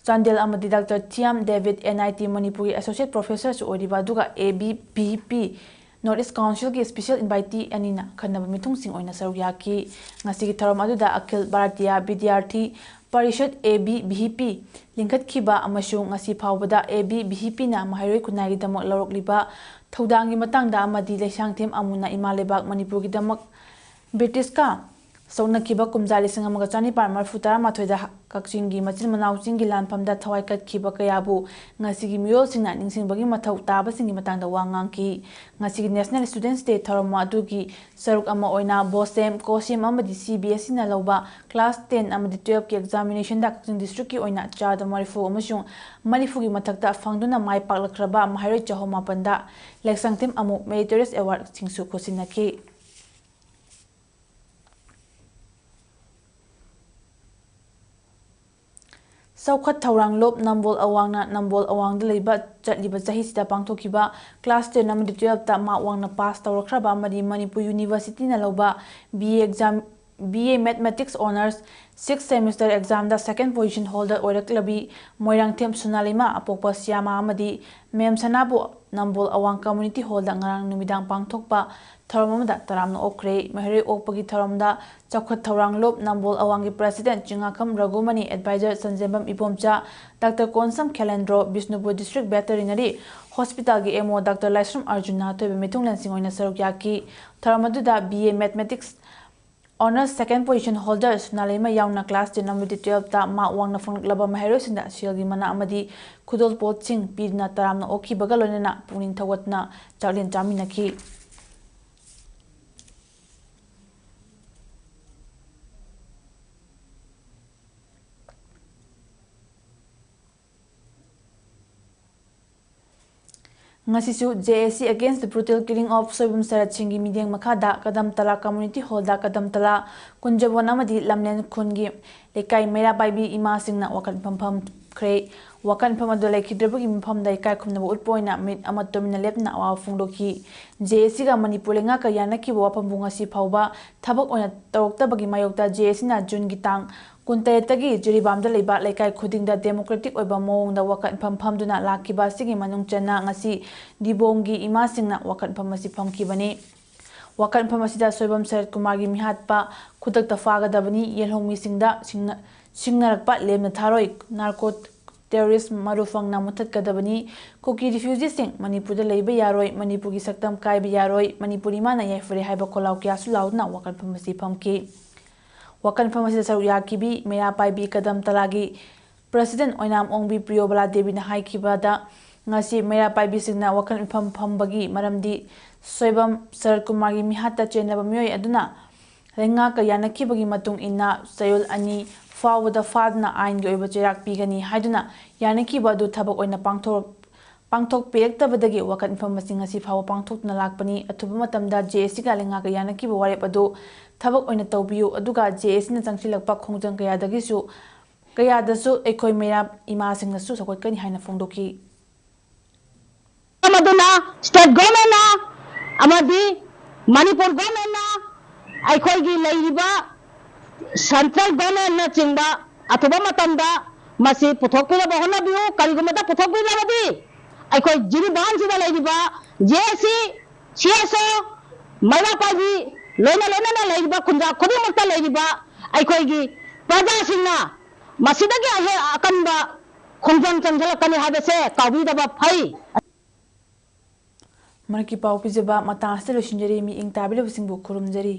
Chandel ꯑꯃꯗꯤ doctor Thiyam Debit, N I T ꯃꯅꯤꯄꯨꯔꯒꯤ ꯑꯦꯁꯣꯁꯤꯌꯦꯠ ꯄ꯭ꯔꯣꯐꯦꯁꯔꯁꯨ ꯑꯣꯏꯔꯤꯕ, ꯑꯗꯨꯒ A B V P north east ꯀꯥꯎꯟꯁꯤꯜꯒꯤ ꯁ꯭ꯄꯦꯁꯤꯌꯦꯜ ꯏꯟꯚꯥꯏꯇꯤ ꯑꯅꯤꯅ ꯈꯟꯅꯕ ꯃꯤꯊꯨꯡꯁꯤꯡ ꯑꯣꯏꯅ ꯁꯔꯨꯛ ꯌꯥꯈꯤ꯫ ꯉꯁꯤꯒꯤ ꯊꯧꯔꯝ ꯑꯗꯨꯗ Akhil Bhartiya Vidyarthi Parishad, A B V P, ꯂꯤꯡꯈꯠꯈꯤꯕ ꯑꯃꯁꯨꯡ ꯉꯁꯤ ꯐꯥꯎꯕꯗ ꯑꯦ ꯕꯤ ꯚꯤ ꯄꯤꯅ ꯃꯍꯩꯔꯣꯏ ꯈꯨꯟꯅꯥꯏꯒꯤꯗꯃꯛ ꯂꯧꯔꯛꯂꯤꯕ ꯊꯧꯗꯥꯡꯒꯤ ꯃꯇꯥꯡꯗ ꯑꯃꯗꯤ ꯂꯩꯁꯥꯡꯊꯦꯝ ꯑꯃꯨꯅ ꯏꯃꯥ ꯂꯩꯕꯥꯛ ꯃꯅꯤꯄꯨꯔꯒꯤꯗꯃꯛ ꯕ꯭ꯔꯤꯇꯤꯁꯀ ꯁꯣꯛꯅꯈꯤꯕ ꯀꯨꯝꯖꯥ ꯂꯤꯁꯤꯡ ꯑꯃꯒ ꯆꯅꯤꯄꯥꯟ ꯃꯔꯤꯐꯨ ꯇꯔꯥꯃꯥꯊꯣꯏꯗ ꯀꯛꯆꯤꯡꯒꯤ ꯃꯆꯤꯟ ꯃꯅꯥꯎ ꯆꯤꯡꯒꯤ ꯂꯥꯟꯐꯝꯗ ꯊꯋꯥꯏ ꯀꯠꯈꯤꯕ ꯀꯌꯥꯕꯨ ꯉꯁꯤꯒꯤ ꯃꯤꯔꯣꯜꯁꯤꯡꯅ ꯅꯤꯡꯁꯤꯡꯕꯒꯤ ꯃꯊꯧ ꯇꯥꯕꯁꯤꯡꯒꯤ ꯃꯇꯥꯡꯗ ꯋꯥ ꯉꯥꯡꯈꯤ꯫ ꯉꯁꯤꯒꯤ National Students Day ꯊꯧꯔꯝ ꯑꯗꯨꯒꯤ ꯁꯔꯨꯛ ꯑꯃ ꯑꯣꯏꯅ ꯕꯣꯁꯦꯝ, ꯀꯣꯁꯦꯝ ꯑꯃꯗꯤ ꯁꯤ ꯕꯤ ꯑꯦꯁ ꯏꯅ ꯂꯧꯕ class ten ꯑꯃꯗꯤ twelve ꯀꯤ examination ꯗ ꯀꯛꯆꯤꯡ district ꯀꯤ ꯑꯣꯏꯅ ꯆꯥꯗ ꯃꯔꯤꯐꯨ ꯑꯃꯁꯨꯡ ꯃꯔꯤꯐꯨꯒꯤ ꯃꯊꯛꯇ ꯐꯪꯗꯨꯅ ꯃꯥꯏ ꯄꯥꯛꯂꯛꯈ꯭ꯔꯕ ꯃꯍꯩꯔꯣꯏ ꯆꯍꯨꯝ ꯃꯥꯄꯟꯗ ꯂꯩꯁꯥꯡꯊꯦꯝ ꯑꯃꯨ Meritorious Award ꯁꯤꯡꯁꯨ ꯈꯨꯠꯁꯤꯟꯅꯈꯤ꯫ ꯆꯥꯎꯈꯠ ꯊꯧꯔꯥꯡ ꯂꯣꯞ ꯅꯝꯕꯣꯜ ꯑꯋꯥꯡꯅ ꯅꯝꯕꯣꯜ ꯑꯋꯥꯡꯗ ꯂꯩꯕ ꯆꯠꯂꯤꯕ ꯆꯍꯤꯁꯤꯗ ꯄꯥꯡꯊꯣꯛꯈꯤꯕ class ten ꯑꯃꯗꯤ twelve ꯇ ꯃꯥꯔꯛ ꯋꯥꯡꯅ ꯄꯥꯁ ꯇꯧꯔꯛꯈ꯭ꯔꯕ ꯑꯃꯗꯤ ꯃꯅꯤꯄꯨꯔ ꯌꯨꯅꯤꯚꯔꯁꯤꯇꯤꯅ ꯂꯧꯕ B A exam, B A Mathematics Honours sixth semester exam ꯗ second position holder ꯑꯣꯏꯔꯛꯂꯕꯤ ꯃꯣꯏꯔꯥꯡꯊꯦꯝ ꯁꯨꯅꯥꯂꯩꯃ, ꯑꯄꯣꯛꯄ ꯁ꯭ꯌꯥꯃ ꯑꯃꯗꯤ ꯃꯦꯝ ꯁꯅꯥꯕꯨ ꯅꯝꯕꯣꯜ ꯑꯋꯥꯡ community hall ꯗ ꯉꯔꯥꯡ ꯅꯨꯃꯤꯗꯥꯡ ꯄꯥꯡꯊꯣꯛꯄ ꯊꯧꯔꯝ ꯑꯃꯗ ꯇꯔꯥꯝꯅ ꯑꯣꯛꯈ꯭ꯔꯦ꯫ ꯃꯍꯩꯔꯣꯏ ꯑꯣꯛꯄꯒꯤ ꯊꯧꯔꯝꯗ ꯆꯥꯎꯈꯠ ꯊꯧꯔꯥꯡ ꯂꯣꯞ ꯅꯝꯕꯣꯜ ꯑꯋꯥꯡꯒꯤ president Chingakham Raghumani, advisor Sanjembam Ibomcha, doctor Konsam Khelendro, Bishnupur district veterinary hospital ꯒꯤ ꯑꯦꯝ ꯑꯣ ꯗꯥꯛꯇꯔ ꯂꯥꯏꯁ꯭ꯔꯝ ꯑꯔꯖꯨꯟꯅ ꯑꯊꯣꯏꯕ ꯃꯤꯊꯨꯡꯂꯦꯟꯁꯤꯡ ꯑꯣꯏꯅ ꯁꯔꯨꯛ ꯌꯥꯈꯤ꯫ ꯊꯧꯔꯝ ꯑꯗꯨꯗ B A Mathematics Honours second position holder Sunaleima ꯌꯥꯎꯅ class ten ꯑꯃꯗꯤ twelve ꯇ ꯃꯥꯔꯛ ꯋꯥꯡꯅ ꯐꯪꯂꯛꯂꯕ ꯃꯍꯩꯔꯣꯏꯁꯤꯡꯗ ꯁꯦꯜꯒꯤ ꯃꯅꯥ ꯑꯃꯗꯤ ꯈꯨꯗꯣꯜꯄꯣꯠꯁꯤꯡ ꯄꯤꯗꯨꯅ ꯇꯔꯥꯝꯅ ꯑꯣꯛꯈꯤꯕꯒ ꯂꯣꯏꯅꯅ ꯄꯨꯛꯅꯤꯡ ꯊꯧꯒꯠꯇꯨꯅ ꯆꯥꯛꯂꯦꯟ ꯆꯥꯃꯤꯟꯅꯈꯤ꯫ ꯉꯁꯤꯁꯨ J A C Against the Brutal Killing of Soibam ꯁꯔꯠꯁꯤꯡꯒꯤ ꯃꯤꯠꯌꯦꯡ ꯃꯈꯥꯗ ꯀꯗꯝꯇꯂꯥ community hall ꯗ ꯀꯗꯝꯇꯂꯥ, ꯀꯨꯟꯖꯕꯣꯟ ꯑꯃꯗꯤ ꯂꯝꯂꯦꯟ ꯈꯨꯟꯒꯤ ꯂꯩꯀꯥꯏ ꯃꯩꯔꯥ ꯄꯥꯏꯕꯤ ꯏꯃꯥꯁꯤꯡꯅ ꯋꯥꯀꯠ ꯃꯤꯐꯝ ꯐꯝꯈ꯭ꯔꯦ꯫ ꯋꯥꯀꯠ ꯃꯤꯐꯝ ꯑꯗꯨ ꯂꯩꯈꯤꯗ꯭ꯔꯕꯒꯤ ꯃꯤꯐꯝꯗ ꯏꯀꯥꯏ ꯈꯨꯝꯅꯕ ꯎꯠꯄ ꯑꯣꯏꯅ ꯃꯤꯅꯤꯠ ꯑꯃ ꯇꯨꯃꯤꯟꯅ ꯂꯦꯞꯇꯨꯅ ꯑꯋꯥꯕ ꯐꯣꯡꯗꯣꯛꯈꯤ꯫ J A C ꯒ ꯃꯅꯤꯄꯨꯔ ꯂꯩꯉꯥꯛꯀ ꯌꯥꯅꯈꯤꯕ ꯋꯥꯐꯝꯕꯨ ꯉꯁꯤ ꯐꯥꯎꯕ ꯊꯕꯛ ꯑꯣꯏꯅ ꯇꯧꯔꯛꯇꯕꯒꯤ ꯃꯥꯌꯣꯛꯇ J A C ꯅ ꯖꯨꯟꯒꯤ ꯇꯥꯡ ꯀꯨꯟꯇꯔꯦꯠꯇꯒꯤ ꯖꯤꯔꯤꯕꯥꯝꯗ ꯂꯩꯕ ꯂꯩꯀꯥꯏ ꯈꯨꯗꯤꯡꯗ ꯗꯦꯃꯣꯀ꯭ꯔꯦꯇꯤꯛ ꯑꯣꯏꯕ ꯃꯑꯣꯡꯗ ꯋꯥꯀꯠꯐꯝ ꯐꯝꯗꯨꯅ ꯂꯥꯛꯈꯤꯕ ꯑꯁꯤꯒꯤ ꯃꯅꯨꯡ ꯆꯟꯅ ꯉꯁꯤ ꯗꯤꯕꯣꯡꯒꯤ ꯏꯃꯥꯁꯤꯡꯅ ꯋꯥꯀꯠꯐꯝ ꯑꯁꯤ ꯐꯝꯈꯤꯕꯅꯤ꯫ ꯋꯥꯀꯠꯐꯝ ꯑꯁꯤꯗ ꯁꯣꯏꯕꯝ ꯁꯔꯠ ꯀꯨꯃꯥꯔꯒꯤ ꯃꯤꯍꯥꯠꯄ ꯈꯨꯗꯛꯇ ꯐꯥꯒꯗꯕꯅꯤ, ꯌꯦꯜꯍꯧꯃꯤꯁꯤꯡꯗ ꯁꯤꯡꯅ-, ꯁꯤꯡꯅꯔꯛꯄ ꯂꯦꯝꯅ ꯊꯥꯔꯣꯏ, ꯅꯥꯔꯀꯣ ꯇꯦꯔꯣꯔꯤꯁ꯭ꯠ ꯃꯔꯨ ꯐꯪꯅ ꯃꯨꯠꯊꯠꯀꯗꯕꯅꯤ, ꯀꯨꯀꯤ ꯔꯤꯐ꯭ꯌꯨꯖꯤꯁꯤꯡ ꯃꯅꯤꯄꯨꯔꯗ ꯂꯩꯕ ꯌꯥꯔꯣꯏ, ꯃꯅꯤꯄꯨꯔꯒꯤ ꯁꯛꯇꯝ ꯀꯥꯏꯕ ꯌꯥꯔꯣꯏ, ꯃꯅꯤꯄꯨꯔ ꯏꯃꯥꯅ ꯌꯥꯏꯐꯔꯦ ꯍꯥꯏꯕ ꯈꯣꯜꯂꯥꯎ ꯀꯌꯥꯁꯨ ꯂꯥꯎꯗꯨꯅ ꯋꯥꯀꯠꯐꯝ ꯑꯁꯤ ꯐꯝꯈꯤ꯫ ꯋꯥꯀꯠꯐꯝ ꯑꯁꯤꯗ ꯁꯔꯨꯛ ꯌꯥꯈꯤꯕꯤ ꯃꯩꯔꯥ ꯄꯥꯏꯕꯤ ꯀꯗꯝ ꯇꯂꯥꯒꯤ ꯄ꯭ꯔꯁꯤꯗꯦꯟꯠ ꯑꯣꯏꯅꯥꯝ ꯑꯣꯡꯕꯤ ꯄ꯭ꯔꯤꯌꯣꯕꯂꯥ ꯗꯦꯕꯤꯅ ꯍꯥꯏꯈꯤꯕꯗ, ꯉꯁꯤ ꯃꯩꯔꯥ ꯄꯥꯏꯕꯤꯁꯤꯡꯅ ꯋꯥꯀꯠꯐꯝ ꯐꯝꯕꯒꯤ ꯃꯔꯝꯗꯤ ꯁꯣꯏꯕꯝ ꯁꯔꯠ ꯀꯨꯃꯥꯔꯒꯤ ꯃꯤꯍꯥꯠꯇ ꯆꯦꯟꯅꯕ ꯃꯤꯑꯣꯏ ꯑꯗꯨꯅ ꯂꯩꯉꯥꯛꯀ ꯌꯥꯅꯈꯤꯕꯒꯤ ꯃꯇꯨꯡ ꯏꯟꯅ ꯆꯌꯣꯜ ꯑꯅꯤ ꯐꯥꯎꯕꯗ ꯐꯥꯗꯨꯅ ꯑꯥꯏꯟꯒꯤ ꯑꯣꯏꯕ ꯆꯩꯔꯥꯛ ꯄꯤꯒꯅꯤ ꯍꯥꯏꯗꯨꯅ ꯌꯥꯅꯈꯤꯕ ꯑꯗꯨ ꯊꯕꯛ ꯑꯣꯏꯅ ꯄꯥꯡꯊꯣꯛ-, ꯄꯥꯡꯊꯣꯛꯄꯤꯔꯛꯇꯕꯗꯒꯤ ꯋꯥꯀꯠꯐꯝ ꯑꯁꯤ ꯉꯁꯤ ꯐꯥꯎꯕ ꯄꯥꯡꯊꯣꯛꯇꯨꯅ ꯂꯥꯛꯄꯅꯤ꯫ ꯑꯊꯨꯕ ꯃꯇꯝꯗ ꯖꯦ ꯑꯦ ꯁꯤꯒ ꯂꯩꯉꯥꯛꯀ ꯌꯥꯅꯈꯤꯕ ꯋꯥꯔꯦꯞ ꯑꯗꯨ ꯊꯕꯛ ꯑꯣꯏꯅ ꯇꯧꯕꯤꯌꯨ, ꯑꯗꯨꯒ ꯖꯦ ꯑꯦ ꯁꯤꯅ ꯆꯪꯁꯤꯜꯂꯛꯄ ꯈꯣꯡꯖꯪ ꯀꯌꯥꯗꯒꯤꯁꯨ, ꯀꯌꯥꯗꯁꯨ ꯑꯩꯈꯣꯏ ꯃꯩꯔꯥ ꯏꯃꯥꯁꯤꯡꯅꯁꯨ ꯁꯧꯒꯠꯀꯅꯤ ꯍꯥꯏꯅ ꯐꯣꯡꯗꯣꯛꯈꯤ꯫ ꯑꯗꯨꯅ state government ꯅ ꯑꯃꯗꯤ ꯃꯅꯤꯄꯨꯔ government ꯅ ꯑꯩꯈꯣꯏꯒꯤ ꯂꯩꯔꯤꯕ central government ꯅꯆꯤꯡꯕ ꯑꯊꯨꯕ ꯃꯇꯝꯗ ꯃꯁꯤ ꯄꯨꯊꯣꯛꯄꯤꯅꯕ ꯍꯣꯠꯅꯕꯤꯌꯨ꯫ ꯀꯔꯤꯒꯨꯝꯕꯗ ꯄꯨꯊꯣꯛꯄꯤꯗ꯭ꯔꯕꯗꯤ ꯑꯩꯈꯣꯏ ꯖꯤꯔꯤꯕꯥꯝꯁꯤꯗ ꯂꯩꯔꯤꯕ ꯖꯦ ꯑꯦ ꯁꯤ, ꯁꯤ ꯑꯦꯁ ꯑꯣ, ꯃꯩꯔꯥ ꯄꯥꯏꯕꯤ, ꯂꯣꯏꯅ ꯂꯣꯏꯅꯅ ꯂꯩꯔꯤꯕ ꯈꯨꯟꯖꯥ ꯈꯨꯗꯤꯡꯃꯛꯇ ꯂꯩꯔꯤꯕ ꯑꯩꯈꯣꯏꯒꯤ ꯄ꯭ꯔꯖꯥꯁꯤꯡꯅ ꯃꯁꯤꯗꯒꯤ ꯑꯍꯦ-, ꯑꯀꯟꯕ ꯈꯣꯡꯖꯪ ꯆꯪꯁꯤꯜꯂꯛꯀꯅꯤ ꯍꯥꯏꯕꯁꯦ ꯀꯥꯎꯕꯤꯗꯕ ꯐꯩ꯫ ꯃꯔꯛꯀꯤ ꯄꯥꯎ ꯄꯤꯖꯕ ꯃꯇꯥꯡ ꯑꯁꯤꯗ ꯂꯣꯏꯁꯤꯟꯖꯔꯤ꯫ ꯃꯤꯠꯌꯦꯡ ꯇꯥꯕꯤꯔꯤꯕꯁꯤꯡꯕꯨ ꯈꯨꯔꯨꯝꯖꯔꯤ꯫